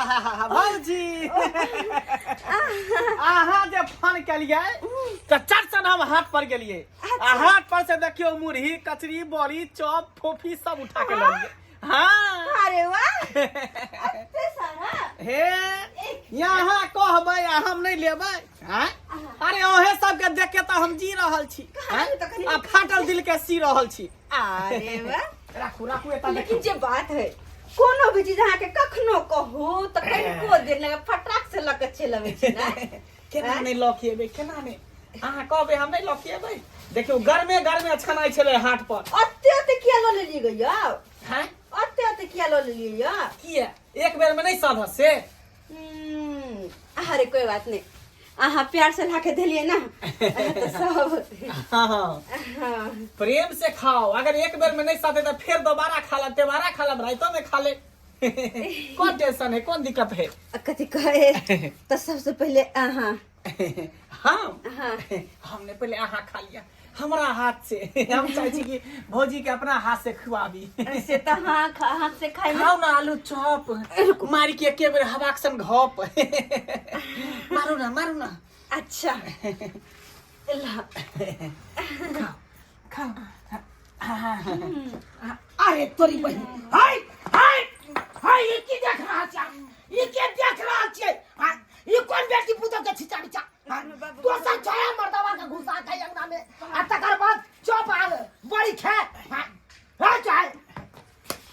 आहा भौजी, अहाँ जे फोन केलियै तऽ चट हम हाट पर गेलियै आ हाट पर से देखियौ मुरही, कचरी, बड़ी, चॉप, फोफी सब उठा के लऽ हाँ। अरे वाह, एते सारा। हे, यहाँ कहबै आ हम नहि लेबै? आँय? अरे, अहें सबके देख के तऽ हम जी रहल छी, आँय? आ फाटल दिल के सी रहल छी। अरे वाह। राखू, राखू एतऽ। लेकिन जे बात है, कोनो भी चीज अहाँके कखनो कहू तऽ कनिको देर लगे फटाक से लऽ के चलि अबै छी ने। केना नहि लऽ के एबै? केना नहि? अहाँ कहबै, हम नहि लऽ के एबै? देखियौ, गरमे गरमे छनाइ छलै हाट पर। ओते ओते किया लऽ लेलियै गै यौ? हैं? ओते ओते किया लऽ लेलियै यौ? किया, एक बेर में नहि साधत से? अरे, कोई बात नहीं, अहाँ प्यार से ला के देलियै ना तऽ सब। हाँ। हाँ। प्रेम से खाओ। अगर एक बेर में नहीं साधे तो फिर दोबारा खा ले, तेबारा खा ले, रातों में खा ले। कौन टेंशन है? कौन दिक्कत है? आ, कथी कहे, तऽ सबसे पहिले अहाँ। हम? हाँ। हमने पहले अहाँ खा लिया हमरा हाथ से। हम चाहे छी कि भौजी के अपना हाथ से खुआबी। से तऽ हाँ, हाथ से खाइ खाओ ना आलू चॉप, मारी के एके बेर हवाक सन घप मारू ना, मारू ना। अच्छा, ला। खाओ, खाओ। अरे तोरी बहिन, हाय हाय हाय, ई की देख रहल छियै? ई के देख रहल छियै? हाँ, ई कोन बेटी पुतोह के छिचा बिचा? हाँ, दोसर छाया मर्दवा के घुसा के अंगना में आ तकर बाद चौप आ बड़ी खाए। हाँ हाँ, चाहे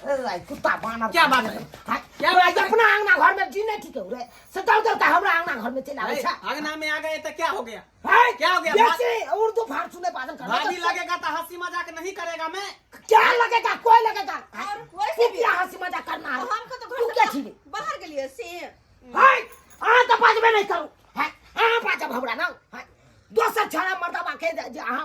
ए कुत्ता बानर। क्या बात है? हाँ, क्या तोरा बात है? अपना अंगना घर में जी नहीं ठीक हो रे, से दौड़ दौड़ के हमरा अंगना घर में चल आबै अरे, छै। अंगना में आ गए तो क्या हो गया? है? क्या हो गया? बेसी उर्दू फारसी में बादल करना भाभी तो- लगेगा तो हंसी मजाक नहीं करेगा मैं? क्या लगेगा? कोई लगेगा? और वैसे तू भी क्या हंसी मजाक करना है? हमको तो तू घर क्या से छी? बाहर गेलियै से। है, अहाँ तऽ बाजबे नहि करू। है, अहाँ बाजब हमरा ना? है, दोसर छड़ा मर्दबा के जे जे अहाँ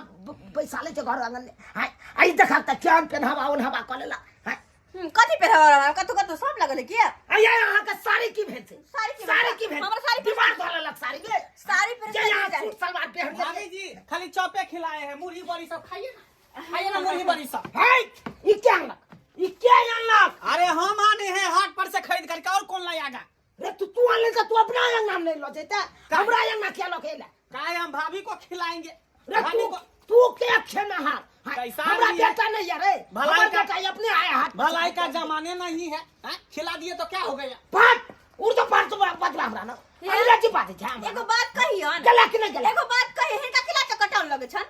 बैसा लै छै घर आंगन में। है, आ ई देखब तऽ केहन पेनहवा ओनहवा कऽ लेला। है। कथी पेरहवा? कतौ कतौ सब लगल है किया? आ ये अहाँके साड़ी की भेल छै? साड़ी की भेल? साड़ी की भेल? हमर साड़ी दीवार धऽ लेलक साड़ी के। साड़ी पहिर जे के अहाँ जाय। सूट सलवार पहिर लेलियै। भाभी जी खाली चॉपे खिलाए हैं, मुरही बड़ी सब खाइए ना, खाइए ना मुरही बड़ी सब। है, ई के अनलक? ई के अनलक? अरे, हम आने हैं हाट पर से खरीद करके, और कौन लाएगा? रे, तू तू अनले तऽ तू अपना अंगना में नहीं लऽ जैते, हमरा अंगना किया लऽ के एला? काहे, हम भाभी को खिलाएंगे। रे, भाभी तू को तू के खेनहार? हाँ, कैसा हमरा आदमी है? बेटा नहीं है रे। भलाई हमर का बेटा अपने आया हाथ। भलाई का जमाने नहीं है, हैं? खिला दिए तो क्या हो गया? पाट उर्दू फारसू बजबा हमरा ना, अंग्रेजी बाजै छै हमरा। एगो बात कहियन। गेला कि नहि गेला? एगो बात कही, हिनका खिला के कटाउन लगे छन?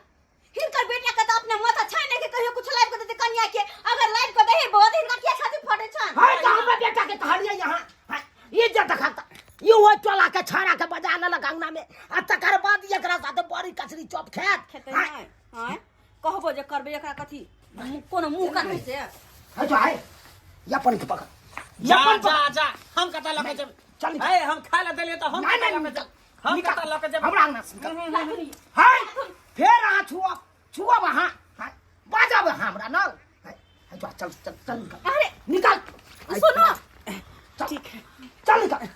हिनकर बेटा के तऽ अपने माथा छै नहि कि कहियो कुछ लाइब के देते कनिया के। अगर लाइब के दही बहुत, हिनका किया छाती फटे छन? हाय, तऽ हमरा बेटा के कहलियै यहाँ, हाय, ई जे देखत ई ओ चोला के छाड़ा के बजा लेलक अंगना में आ तकर बाद एकरा साथे बड़ी कचरी चॉप खायत। खेतै। हाय, नहि, आँय, कहबो जे करबै, एकरा कथी कोनो मुंह कान होइ से? हाय, जो हाय, अपन के पकड़। जा। अपन जा। पकड़। जा, हम कता लके जब चल निकल। ए, हम खाए ला देलिए तो हम नहीं कता नहीं, लके निकल। जब हम निकल। कता लके जब हमरा अंगना से निकल। हाय, फेर अहाँ छुअब, छुअब अहाँ। हाय, बाजब अहाँ हमरा ना? हाय, हाय, जो, चल चल चल, निकल। अरे। निकल। सुनो। चल, ठीक है, चल, निकल,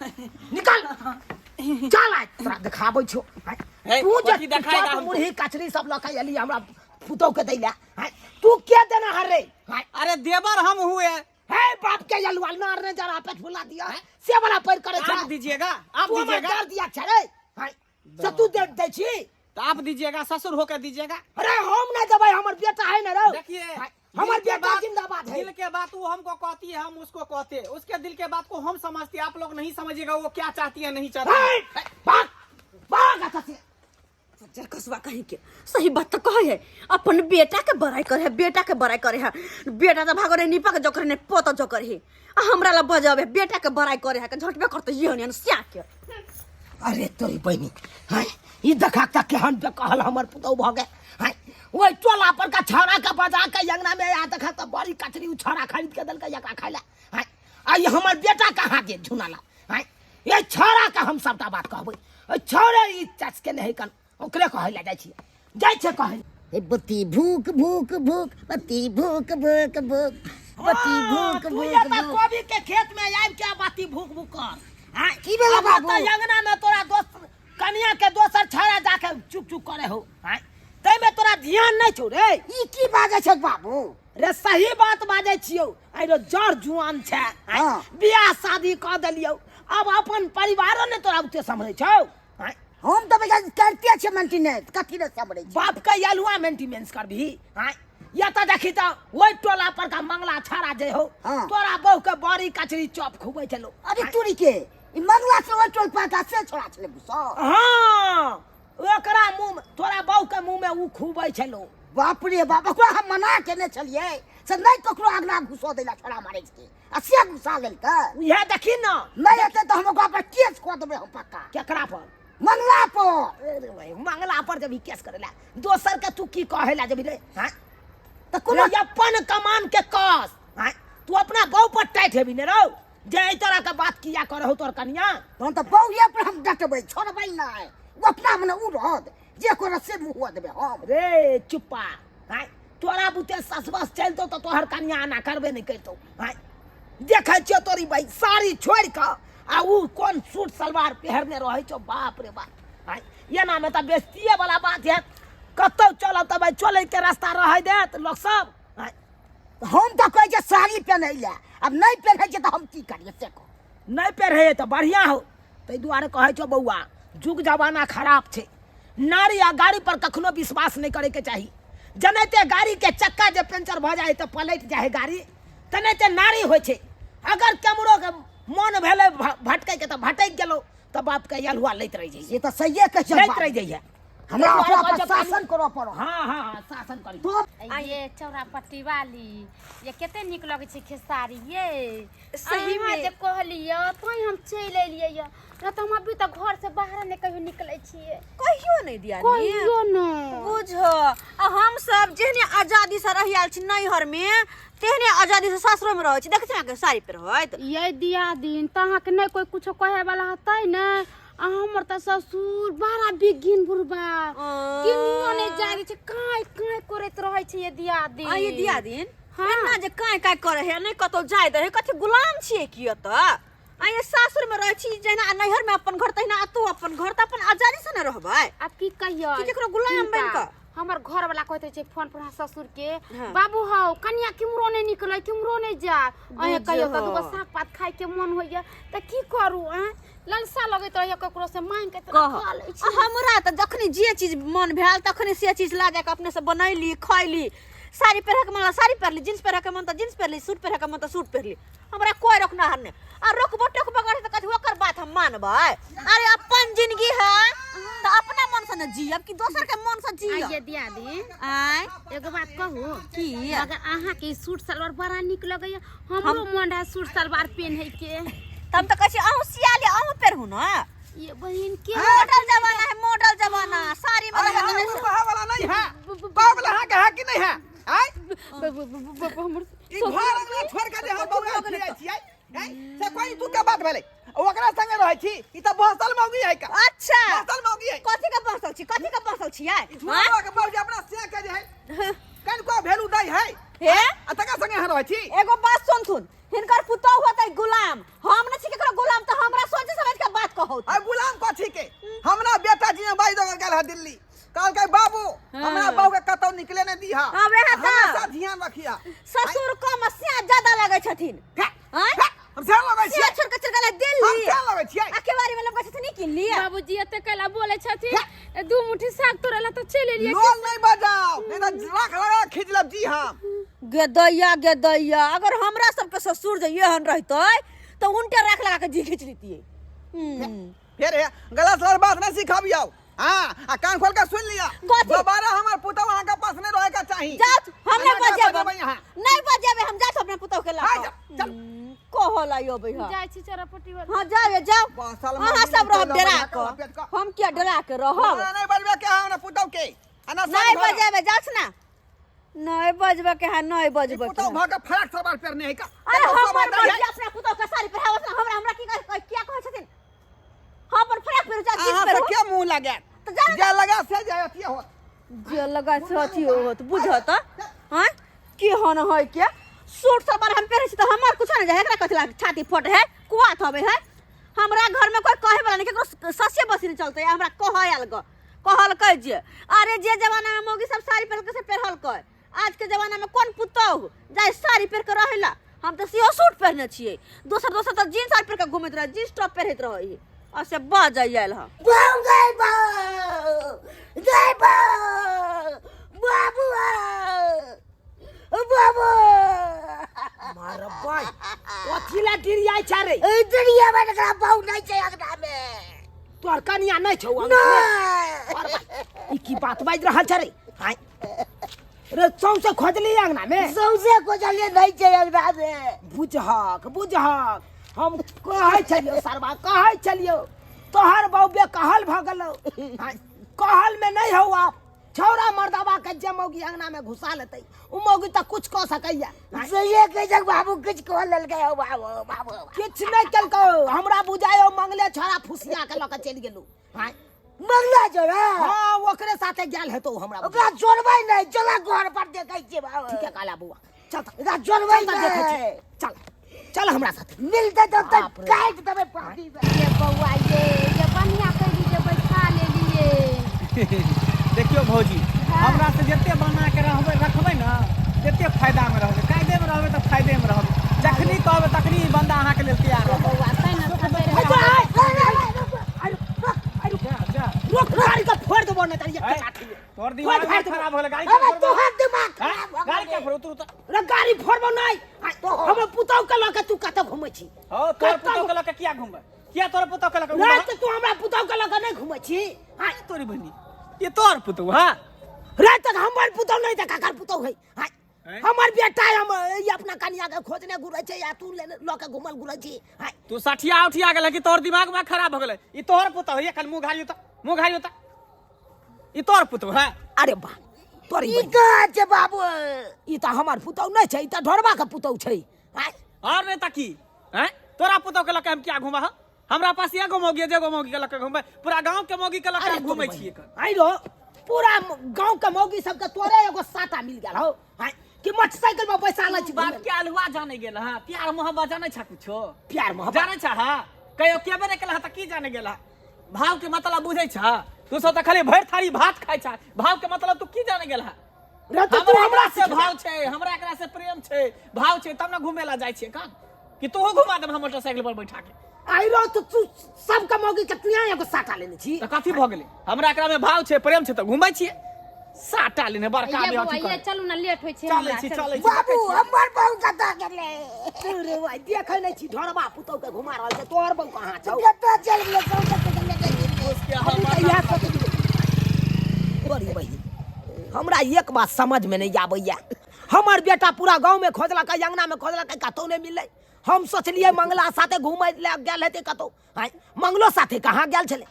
निकल, चल। आइ तोरा देखाबै छौ। हाय, हे, तू जे कथी देखाएगा चॉप हमको? मुरही कचरी सब लऽ के एली हमरा पुतोह के दै लए। हाय, तू के देना हर रे? हाय। अरे, देवर हम हुए। हे, बाप के जलवाल में आरने जरा पे फुला दिया से वाला पैर करे छा। आप दीजिएगा, आप तू हमर दीजिएगा। कर दिया छै रे। हाय, से तू दे दै छी? तो आप दीजिएगा, ससुर होकर दीजिएगा। अरे, हम ना देबै, हमर बेटा है ना रे। देखिए, हाय, हमर दिल के बेटा जिंदाबाद है। दिल के बात वो हमको कहती है, हम उसको कहते हैं। उसके दिल के बात को हम समझते हैं, आप लोग नहीं समझिएगा वो क्या चाहती है, नहीं चाहती है। हे, भाग भाग एतऽ से। जर कसबा कहीं के, सही बात तो कहे है, अपन बेटा के बड़ाई करे है, बेटा के बड़ाई करे है। बेटा तो भागो रे निपक जोकर ने पोत जोकर है, आ हमरा ला बजावे बेटा के बड़ाई करे है के झटबे करते ये ने स्या के। अरे तोरी बहिनी, हाय, ई देखा त केहन बेकहल हमर पुतहु भऽ गेल। हाय, ओहि टोला पर का छौड़ा के बजा के अंगना में आ देखा त बड़ी कचरी उ छौड़ा खरीद के देलकै एकरा खाय ला। हाय, आ ई हमर बेटा कहाँ गेल झुनाला? हाय, ये छौड़ा के हम सबटा बात कहबै। ओहि छौड़े ई चचके नहि कन, ओकरे कहै ला जाइ छियै, जाइ छियै कहै। हे बत्ती भूख भूख भूख, बत्ती भूख भूख भूख, बत्ती भूख तू भूख ये तऽ भूख। कोबी के खेत में आबि के बत्ती भूख भूख कर। हाँ, की भेलै अब बाबू? तऽ अंगना में तोरा दोस्त कनिया के दोसर छौड़ा जाके चुप चुप करे हो। हाँ, ताहिमे तोरा ध्यान नहि छौ रे? ई की बाजै छै बाबू? रे, सही बात बाजै छियौ। आइ रे, जड़ जुआन छै। हाँ। बियाह शादी कऽ देलियौ। आब अपन परिवारो ने तोरा उते सम्हरै छौ आँय? हम तऽ भैया करते छियै मेंटेनेंस कथी नहि सम्हरै छै बाप के अलुआ मेंटेनेंस करबिही आँय? या तऽ देखी तऽ ओहि टोला पर का मंगला छाड़ा जे हो हाँ। तोरा बहू के बड़ी कचरी चॉप खुबै छलो अरे तुरी के ई मंगला से ओहि टोल पर का से छोड़ा छलै गुस्सा हाँ ओकरा मुंह में तोरा बहू के मुंह में उ खुबै छलो बाप रे बाप ओकरा हम मना केने छलियै से नहि ककरो अगना घुसऽ दै ला छोड़ा मारै के आ से घुसा लेलकै इएह देखी न नहि हेतै तऽ हम ओकरा पर केस कऽ देबै हम पक्का केकरा पर मंगला पर अरे भाई मंगला पर जब केस करेला दोसर के तू की कहेला जब रे हाँ तऽ कोनो रे अपन कमान के कस हाँ तू अपना बहू पर टाइट हेबी ने रौ जे एहि तरह के बात किया करहु तोर कनिया तहन तऽ बौए पर हम डटबै छोड़बै नहि ओ अपना मने ओ रहत जे करत से मुँह देबै हम रे चुप्पा हाँ तोरा बुते ससबस चलतो तो तोहर कनिया आना करबे नहीं करतो हाँ देखै छियो तोरी भाई साड़ी छोड़ कऽ आ उ कोन सूट सलवार पहिरने रहै छौ बाप रे बाप हाँ एना में तऽ बेइज्जतीये वाला बात है कतौ चलब तऽ भाई चलै के रास्ता रहै देत लोक सब हाँ हम तऽ कहै छियै साड़ी पहिनै लए आब नहि पहिनै छै तऽ हम की करियै से कहू नहि पहिरै तऽ बढ़िआँ हो ताहि दुआरे कहै छौ बौआ जुग जमाना खराब छै नारी आ गाड़ी पर कखनो विश्वास नहि करैके चाही जनाहिते गाड़ीके चक्का जे पंचर भऽ जाइ तऽ पलटि जाइ है गाड़ी तेनाहिते नारी होइ छै अगर केम्हरोके मन भेलै भटकैके तऽ भटकि गेलौ तऽ बापके अल्हुआ लैत रहि जाइ से तऽ सहिए कहै छै लैत रहि जाइ है हमरा ताहि ओकरा दुआरे पर कहै छौ शासन करऽ पड़त हँ हँ हँ शासन करी तो आ ये चौरा पट्टी वाली ये कते नीक लगै छै खेसारी ये सही अहाँ में। जे कहलियै तैं हम चलि एलियै ये नहि तऽ हम अभी तक घर से बाहर नहि कहियो निकलै छियै कहियो नहि दिया कहियो नहि बुझ आ हम सब जेहने आजादी से रहि आयल छी नैहर में तेहने आजादी से सासुरो में रहै छी देखै छी अहाँके साड़ी पहिरैत ये दिया दिन तऽ अहाँके नहि कोइ कुछो कहै वाला हतै ने आ हमर तऽ ससुर बड़ा बिगिन बुढ़बा किनियो नहि जाय दै छै काँय काँय करैत रहै छै ये दिया दिन आ ये दिया दिन हाँ। एना जे काँय काँय करै है नहि कतौ जाय दै है कथी गुलाम छियै की एतऽ आ ये सासुर में रहै छी जहिना नैहर में अपन घर तहिना एतौ अपन घर तऽ अपन आजादी से ने रहबै आब की कहियो कि केकरो गुलाम बनि कऽ? हमर घर वाला कहैत रहै छै फोन पर ससुर के हाँ। बाबू हौ कनिया किम्हरो नहि निकलै किम्हरो नहि जा अहें कहियो तऽ दूगो साग पात खाय के मन होइया तऽ की करू आँय ललसा लगैत रहैया ककरो से मांगि के कह खा लै आ छी हमरा तऽ जखनी जे चीज मन भेल तखनी से चीज ला जाके अपने से बनैली खैली साड़ी पहिरके मन साड़ी पहिरली जींस पहिरके मन तऽ जींस पहिरली सूट पहिरके मन तऽ सूट पहिरली हमरा कोई रोकनाहार नहि आ रोकबो टोकबो करे तऽ कथी ओकर बात हम मानबै अरे अपन जिंदगी है तऽ अपना मन से न जियब कि दोसर के मन से जियब आइए दिया दी आय एगो बात कहू की अगर अहाँके ई सूट सलवार बड़ा नीक लगैया हमरो मन रहे सूट सलवार पहिने के तऽ हम तऽ कहै छी अहूँ सिया लिअ अहूँ पहिरू ने ये बहिन के मॉडल जमाना है मॉडल जमाना साड़ी में अरे रहत हाँ, नहीं वो कहे वाला नहीं है कहे वाला हाँ के है कि नहीं है आय हमर ई घर अंगना छोड़ के जे हम बौआ फिरै छियै आय से कोई तू के बात भेलै ओकरा संगे रहै छी ई तऽ बसल मौगी है का अच्छा बसल मौगी है कथी के बसल छी कथी के बसल छी आय झूठा के बाबूजी अपना से के जे है कनको वैल्यू दै है हे आ तका संगे अहाँ रहै छी एगो बात सुनथुन हिनकर पुतोह होतै गुलाम हम न छी केकरो गुलाम तऽ हमरा सोच समझ के बात कहौ आ गुलाम कथी के हमरा बेटा जी बाई दगल गेल है दिल्ली कहलकै बाबू हमरा बाबू के कतौ निकले नहीं दीहा हाँ, वएह तऽ। हमेशा ध्यान रखिया ससुर कम सिया ज्यादा लगै छथिन आँय? हम से लगै सिया छियै छोड़ के चल गेलै हम दिल्ली से लगै छियै आ केवारी में लमका छथिन किन लिया बाबूजी एते कैला बोले छथिन दू मुट्ठी साग तोड़े ला तो चलि एलियै लोल नहीं बजाओ नहीं तो लाख लगा खींच लब जी हम गेदैया गेदैया अगर हमरा सबके ससुर जे एहन रहितै तऽ उनटे राख लगा के जी खींच लेतियै हम्म। फिर हे गलत सलत बात नहीं सिखाबियो हाँ आ कान खोल के सुन लिया कथी? दोबारा हमार पुतहु अहाँ के पास नहीं रहे के चाही जाउ हम नहीं अहाँ के बजेबै बजेबै अहाँ। नहीं बजेबै हम जाउ अपना पुतहु के हाँ, लऽ जा, चल। कहला अबै हँ जाइ छी चरपटी वाला हाँ जाओ जाओ बसल अहाँ मौगी सब रहब निकल डरा अबै कऽ लपेट कऽ। हम किया डरा के रहब दोबारा नहीं बजबे के है ना पुतहु के आ ना नहीं सब घर। बजेबै जाउ ना नहीं बजबै के है नहीं बजबै के पुतहु है। भऽ के फराक सलवार पहिरने है का अरे कतौ हमर शोभा दै है? मर्जी अपना पुतहु के साड़ी पहिरावत ना हमरा हमरा की कहै किया कहै छथिन हम अपन फराक पहिरू जा जींस अहाँ से पहिरू के मुंह लगे तऽ जा जे लगा से जे अथी होत जे लगा से अथी होत बुझत हैं की होन होय के सूट सलवार हम पहिरै छी तऽ हमर कुछ नहि जाय एकरा कथी लाग छाती फट है कुआथ हवे है हमरा घर में कोई कहे वाला नहीं केकरो ससे बसी नहीं चलते हमरा कहै आयल ग कहलकै जे अरे जे जमाना में मौगी सब साड़ी पहिर के से पहिरलकै आज के जमाना में कौन पुतोह जाय साड़ी पहिर के रहेला हम तऽ सेहो सूट पहिरने छियै। दोसर दोसर तऽ जींस आर पहिर कऽ घुमैत रहै, जींस टॉप पहिरैत रहै आ से बाजै आयल हँ। बाबू गए बाबू गए बाबू बाबू बाबू मारबै कथी ला डिरियाइ छै रे? ए दुनिया में एकरा बहु नहीं छै अंगना में। तोहर कनिया नहि छौ अंगना में? नहीं। मारबै, ई की बात बाजि रहल छै रे? आँय रे, सौंसे खोजली अंगना में? सौंसे खोजलिए नहीं छै अंगना में। बुझहक बुझहक, हम कहै छलियौ सरबा, कहै छलियौ तोहर बहु बेकहल भऽ गेलौ। आँय, कहल में नहि हौ आप छौड़ा मर्दबा के जे मौगी अंगना में घुसा लेतै उ मौगी तऽ कुछ कऽ सकैया। सहिए कहै छै बाबू, किछु कऽ लेलकै हौ बाबू। बाबू किछु नहि केलकौ, हमरा बुझायो मंगले छौड़ा फुसिया के लऽ के चलि गेलौ। आँय मंगला छोड़ा? हाँ, ओकरे साथे गेल हेतौ हमरा बुझाय। ओकरा जोड़बै नहि, चला घर पर देखै छियै बाबू। ठीक है काला बौआ, चल तऽ। ओकरा जोड़बै चल तऽ देखै नहि। छियै। चल चल हमरा साथे मिलतै तऽ ओतै बाप रे। काटि देबै पानी मे। ये बौआ ये ये बढ़िया कैली जे बैठा लेलिए। देखियौ भौजी, हमरा से जते बना के रहबै रखबै ने तते फायदा में रहबै। कायदे में रहबै तऽ फायदे में रहबै। जखनी कहबै तखनी ई बंदा अहाँके लेल तैयार रहत। बौआ तैं ने सबेरे जा जा। रोक गाड़ी के, फोड़ देबो नहि तऽ एक आँय, लाठी। तोहर दिमाग फाड़ि देबो। खराब हो गेलै। गाड़ी अबे के फोड़बो? तोहर दिमाग आँय, खराब भऽ गाड़ी के गेलै। फोड़? उतर उतर। रे गाड़ी फोड़बो नहि। हमर पुतहु के लऽ के तू कतऽ घुमै छी? हौ, तोहर पुतहु के लऽ के किया घुमबै? किया तोहर पुतहु के लऽ के घुमबै? नहि तऽ तू हमरा पुतहु के लऽ के नहि घुमै छी? आँय तोरी बहिनी, ये तोहर पुतहु? हाँ रे, तऽ हमर पुतहु नहि तऽ ककर पुतहु है? आँय, आँय? हमर बेटा हम ई अपना कनिया के खोजने घुरै छै या तू लेने लऽ के घुमल घुरै छी? आँय तू सठिया उठिया गेलै कि तोहर दिमाग में खराब हो गेलै? ई तोहर पुतहु है? एखन मुँह घारियो तऽ, मुँह घारियो तऽ, ई तोहर पुतहु है? अरे बा तोरी ई बहिन। कहाँ छै बाबू? ई तऽ हमर पुतहु नहि छै, ई तऽ ढोरबा के पुतहु छै। आँय और नहीं तऽ की? हैं, तोरा पुतहु के लऽ के हम किया घुमा? हमरा पास एगो मौगी है, जेगो मौगी के लऽ के घुमबै? पूरा गांव के मौगी के लऽ के हम घुमै छियै एखन। आइ रो, पूरा गांव के मौगी सबके तोरे एगो साटा मिल गेल हौ? आँय, कि मोटरसाइकिल पर बैसा लै छी? बाप के अलुआ जाने गेल हँ, प्यार मोहब्बत जानै छा कुछो? प्यार मोहब्बत जानै छा? हँ, कहियो केबे नहि केलह तऽ की जाने गेल? भाव के मतलब बुझै छा? तू सब तऽ खाली भरि थारी भात खाइ छा, भाव के मतलब तू की जाने गेल? रे तऽ तू हमरा हमरा एकरा से भाव छै, हमरा एकरा से प्रेम छै, भाव छै तब ने घूमे ला जाइ छियै। कान कि तोहो घुमा देब हम मोटरसाइकिल पर बैठा के? आइ रो, तऽ तू सबके मौगी के तू एगो साटा लेने छी? तऽ कथी भऽ गेलै? हमरा एकरा में भाव छै, प्रेम छै तऽ घुमै छियै। साटा लेने बड़का ये आदमी बौआ अथी ये करै। चलू ने, लेट होइ छै चलै हमरा। छी चलू। चलै छी। बाबू, हमर बहु कतऽ गेलै? रे भाई, देखै नहि छी, ढोरबा पुतहु के घुमा रहल छै। तोहर बहु कहाँ छौ? कतऽ चलि गेलै? सौंसे चलि गेलै। अभी तऽ इएह सोचलियै। तोरी बहिन, हमरा एक बात समझ में नहीं आबैया। हमर बेटा पूरा गाँव में खोजलकै, अंगना में खोजलकै, कतहु नहि मिललै। हम सोचलियै मंगला साथे घूमै लए गेल हेतै कतहु। आँय, मंगलो साथे कहाँ गेल छलै?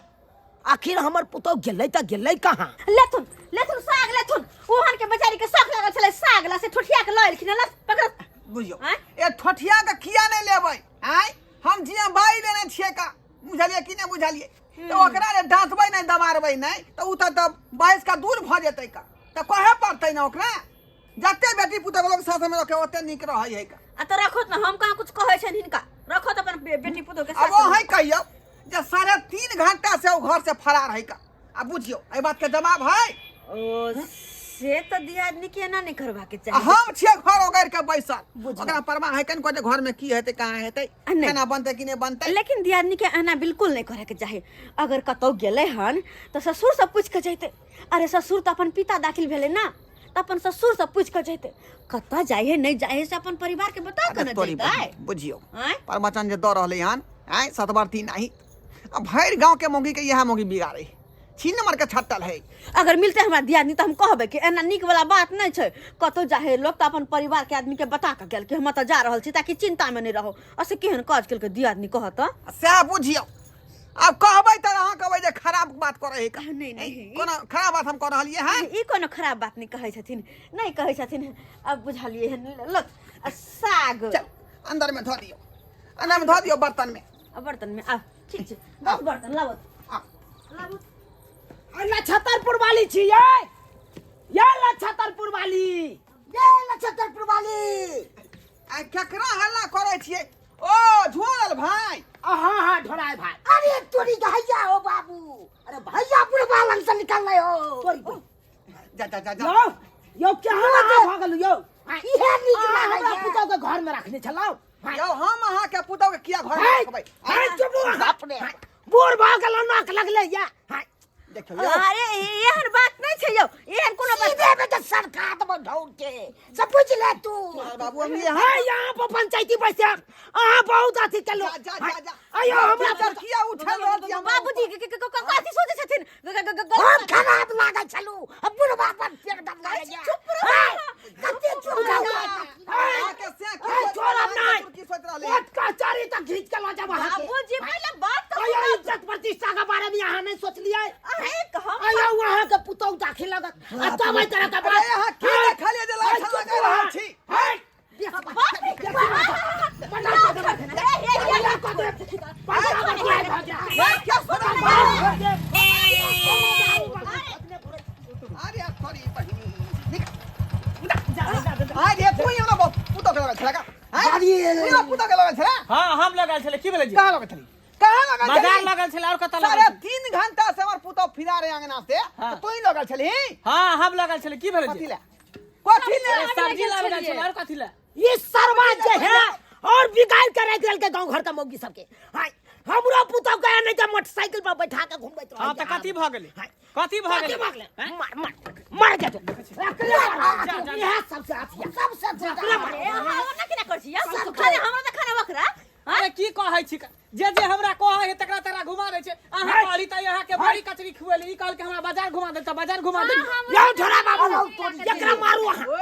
आखिर हमर पुतहु गेलै तऽ गेलै कहाँ? लेथुन लेथुन साग लेथुन। ओहन के बेचारी के शौक लागल छलै साग ला, से ठोठिया के लऽ एलखिन। ल पकड़। बुझियौ। आँय? ए ठोठिया के किया नहि लेबै? आँय, हम जिया बाई लेने छियै का, बुझलियै कि नहि बुझलियै? तऽ ओकरा जे डाँटबै नहि, दबारबै नहि तऽ ओ तऽ बाइस का दूर भऽ जेतै का। तऽ कहै पड़तै ने ओकरा, जते बेटी पुतोह लोग साथ में रखे ओते नीक रहै है का। आ तऽ रखो ने, हम कहाँ कुछ कहै छियनि हिनका, रखो तऽ अपन बेटी पुतोह के अब साथ। अहीं कहियौ जे 3.5 घंटा से ओ घर से फरार है का। आ बुझियौ, एहि बात के जवाब है? ओ से तऽ दियादनी के एना नहि करबाक आ चाही। हम छियै घर ओगैर के बैसल, ओकरा परवाह है कनिको जे घर में की हेतै, कहाँ हेतै, आ नहि। केना बनतै कि नहि बनतै? लेकिन दियादनी के एना बिल्कुल नहि करैके चाही। अगर कतहु गेलै हन तऽ ससुर से पूछि कऽ जैतै। अरे ससुर तऽ अपन पिता दाखिल भेलै ना, तऽ अपन ससुर से पूछि कऽ जैतै, कतऽ जाइ है नहि जाइ है, से अपन परिवार के बता कऽ अरे ने तोरी जैतै। बहिन, बुझियौ, आँय? प्रवचन जे दऽ रहलै हन। आँय, सतबर तीन आही आ भरि गाँव के मौगी के इएह मौगी बिगाड़े छीन नंबर के छट्टल है। अगर मिलतै हमरा दियादनी तऽ हम कहबै कि एना नीक वाला बात नहि छै। कतहु जाहे लोक तऽ अपन परिवार के आदमी के बता कऽ गेल कि हम एतऽ जा रहल छी, ताकि चिंता मे नहि रहो। आ से केहन काज केलकै दियादनी, कहत तऽ? आ सएह बुझियौ, आब कहबै तऽ अहाँ कहबै जे खराब बात करै है का। नहि, नहि। कोनो खराब बात हम कऽ रहलियै हन? ई कोनो खराब बात नहि कहै छथिन, नहि कहै छथिन। आब बुझलियै हन। लऽ आ साग चल, अंदर में धऽ दियौ, अंदर में धऽ दियौ बर्तन में। आ बर्तन में आ, ठीक छै, दस बर्तन लाबत। आ लाबत। लछतरपुर वाली छी ये, ये लछतरपुर वाली, ये लछतरपुर वाली। आ केकरा हल्ला करै छियै ओ झोरल भाई? हाँ हाँ, ढोराय भाई। अरे तोरी के हैया हो बाबू। अरे भैया बुढ़वा लंग से निकल रहे हो। तोरी बहिन। जा जा जा जा। यौ यौ, केहन अहाँ भऽ गेलौ यौ? इहे नीक अहाँ लागै हमरा छै। पुतहु के घर में रखने छलहुँ। हाँ। यौ हम अहाँ के पुतहु के किया घर में हे, रखबै? हे, चुप रहू अहाँ। बाप रे। हाँ, बूढ़ भऽ गेल नाक लगले या। हाँ, देखियौ यौ अरे एहन बात नहीं छै यौ, एहन कोनो बात सीधे में तो सरका देबो ढौर के सब बुझ ले तू। बाबू हम यहाँ हे, यहाँ पर पंचायती बैसे अहाँ बहुत अथी केलहुँ। जा, जा, जा, जा। अयो हमरा कीचड़ किया उठल रहल छी हमरा बाबूजी के- के- के- के- कथी सोचै छथिन? हम खराब लागै छलू आ बुढ़वा पर पेट दम लागै छै। चुप रह। कते चुप रहू। अहाँके से की हे, सोचि छोड़ब रहल नहि। छी, की सोचि रहल छी? कोर्ट कचहरी तक घीच के लऽ जाब अहाँके। बाबूजी पहिले बात तऽ अयो सुनू। इज्जत प्रतिष्ठा के बारे में अहाँ नहीं सोचलियै। अरे हम अयो अहाँ के पुतहु दाखिल लगत आ तब एहि तरह के बात। अरे अहाँ की देखलियै जे लाठी चुप लगा रहू। रहल छी? हे, अरे थोड़ी बहिनी अरे तू ही हमरा पुतहु के लगल छला का? आँय? तू हमरा पुतहु के लगल छला? हाँ हम लगल छलै। की भेलै जी? कहाँ लगल छली? कहाँ लगल बाजार छली? लगल छलै और कतऽ लगल साढ़े छलै? 3 घंटा से हमर पुतहु फिरा रहे अंगना से। हाँ। तऽ तू ही लगल छली? हाँ हम लगल छलै। की भेलै कथी जी? ले? कथी ले? अरे सब्जी लाबे गेल छलै और कथी ले? ये सरवा जे है और बिगाड़ के रख देलकै गांव घर के मौगी सबके। हाय, हमरो पुतहु के नहीं के मोटरसाइकिल पर बैठा के घुमबैत रहै। हाँ तऽ कथी भऽ गेलै? हाय। कथी भऽ कथी गेलै? भऽ गेलै? मार मार मार के तो इएह सबसे अथिया सबसे एकरे मार। अरे अहाँ ओना केना करै छी यौ? खाना हमरा तऽ खाना बकरा। अरे की कहै छी जे जे हमरा कहै है तकरा तकरा घुमा दै छै। अहाँ कहली तऽ अहाँ के बड़ी कचरी खुएली, ई कहल के हमरा बाजार घुमा दे तऽ बाजार घुमा दे। यौ ढोरा बाबू एकरा मारू अहाँ। ओ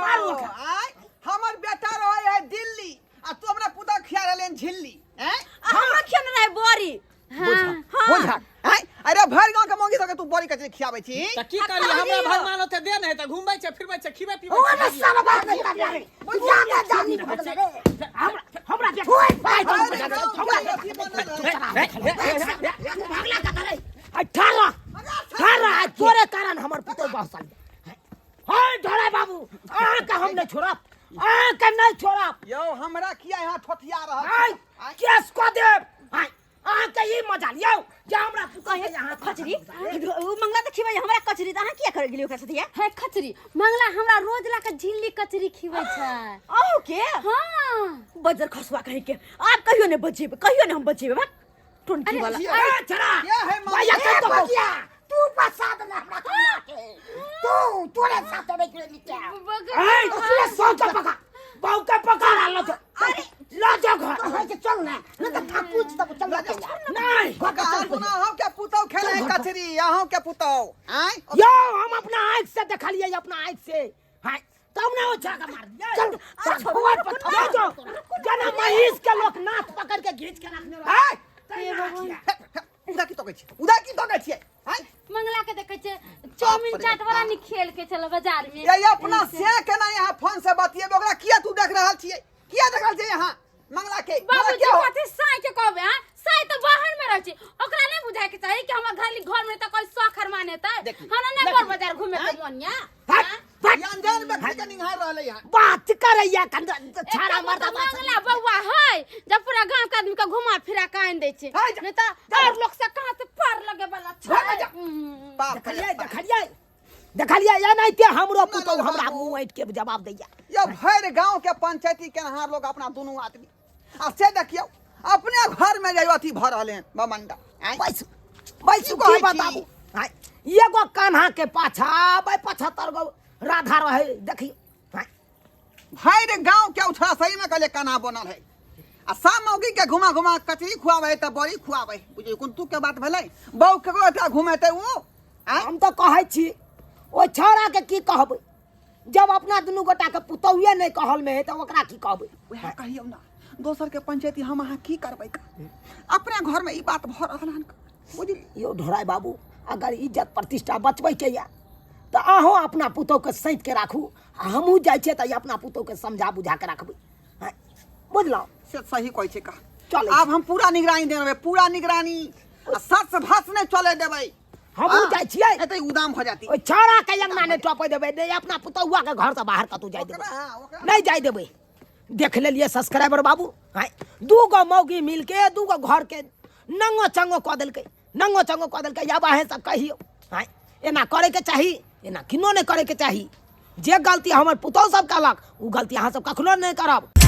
मारू ओकरा। आय हमर बेटा रहै है दिल्ली आ तू हमरा पुतहु खिया रहले हन झिल्ली। हैं? आ हमरा खेने रहै बड़ी। हाँ। बुझा आय अरे भरि गांव के मौगी सबके तू बड़ी कचरी खियाबै छी। तऽ की करी हमरा भगवान ओते दे नहीं तऽ घुमबै छै फिरबै छै खिबै पीबै ओ छै। ने सरवा नहीं करले रे। ज्यादा जानी भऽ गेलै रे। हमरा हमरा छोड़ पाइ भरि गांव के अथी बनल है। भागला कतऽ रे? आ ठहर ठहर, आ तोरे कारण हमर पुतहु बहसल। हाय ढोरा बाबू अहाँके हम नहीं छोड़ब, अहाँके नहीं छोड़ब। यौ हमरा किया यहाँ ठोठिया रहल आय छी? आँय? केस कऽ देब। आय अहाँके ई मजा लियौ जे हमरा पुतहु के यहाँ खचरी उ मंगला तऽ खिबै हमरा कचरी, तऽ अहाँ किया करै गेलियै ओकरा साथे? हे खचरी मंगला हमरा रोज ला के झिल्ली कचरी खिबै छै। अहूँ के? हाँ। बजर खसुआ कहीं के आब कहियो नहीं बजेबै, कहियो नहीं हम बजेबै। भाग टोनकी वाला। ए छड़ा क्या है माँ? भैया ए के तो बगिया तू बसा देले हमरा कन्या के। तू तोरे साथ नहीं के निके। ए उसने सौ के पका बहु के पकड़ लो जो अरे लो जो घर कहै छै चल ना, नहीं तऽ ठाकुर छी तब चल ना। नहीं कहाँ सुना हम के पुतहु खेले है कचरी अहूँ के पुतहु आँय? यो हम अपना आँख से देखलिए अपना आँख से। हाय तब ना वो छड़ा के मार दिया। चल भगवान पर यो जो जना महीष के लोग नाथ पकड़ के घींच के रखने रहे। आँय? तै ना। उदा की तकै छी? उदा की तकै छियै? आँय? मंगला के देखै छै चाउमीन चाट बड़ा नीक खेल के चलो बाजार में। ये अपना से केना यहाँ फोन से बतियेबै ओकरा किया तू देख रहल छियै? किया देख रहल छियै यहाँ मंगला के? मंगला बाबूजी किया हो? कथी साई के कहबै? हाँ साई तऽ बाहर में रहै छै, ओकरा नहीं बुझाय के चाही कि हमर घर घर में तऽ कोई शौख अरमान हेतै। देखी, हमरा नहीं बर बाजार घूमे के मन या। हट हट ई अनजान व्यक्ति के निहार रहलै यहाँ। बात करैया कंद छाड़ा मर्दा बात। मंगला बौआ है जब पूरा गांव के आदमी के घुमा फिरा के आनि दै छै, है जा, नहीं तऽ और लोग से कहाँ से पार लगे वाला छै। भाग जा। बाप रे देखलियै बाप। देखलियै देखलियै या नहीं ते हमरो पुतहु ना, हमरा बाबू। मुँह ऐंठ के जवाब दैया। यो भरि गांव के पंचायती केनहार लोग अपना दुनू आदमी आ से देखियौ अपने घर में जाइयो अथी भऽ रहलै हन बमंडा। आँय? बैसू बैसू की कहै की बताबू? छी? आँय, एगो कान्हा के पाछा बै 75 गो राधा रहे देखियौ। आँय, भरि गांव के उछड़ा सही में कहले कान्हा बनल है आ सब मौगी के घुमा घुमा कचरी खुआबै है तऽ बड़ी खुआबै। बुझियौ कोन तू के बात भेलै? बहू केकरो एकटा घुमेतै उ? आँय? हम तऽ कहै छी ओहि छौड़ा के की कहबै, जब अपना दुनू गोटा के पुतहुए नहीं कहल में है तऽ ओकरा की कहबै? उएह कहियौ ना दोसर के पंचायती हम अहाँ की करबै? अपने घर में ई बात भऽ रहल हन बुझली। यौ ढोराय बाबू अगर इज्जत प्रतिष्ठा बचबै के या तऽ अहूँ अपना पुतहु के सैंत के राखू आ हमहूँ जाइ छियै तऽ अपना पुतहु के समझा बुझा के राखबै। हँ, बुझलहुँ? से सही कहै छै का। चलै। आब हम पूरा निगरानी देबै, पूरा निगरानी आ सच भस नहि चले देबै। हमहूँ जाइ छियै। एते उदाम भऽ जाती। ओहि छौड़ा के अंगना नहि टपै देबै, नहि अपना पुतहुआ के घर से बाहर कतहु जाइ देबै। ओकरा, हाँ, ओकरा। नहीं जाय देबै। देख लेलियै सब्सक्राइबर बाबू, हाँ, दू गो मौगी मिलके दू गो घर के नंगो चंगो कऽ देलकै, नंगो चंगो कऽ देलकै। आब अहें सब कहियौ, हाँ, एना करैके चाही, एना किनो नहि करैके चाही। जे गलती हमर पुतहु सब केलक ओ गलती अहाँ सब कखनो नहि करब।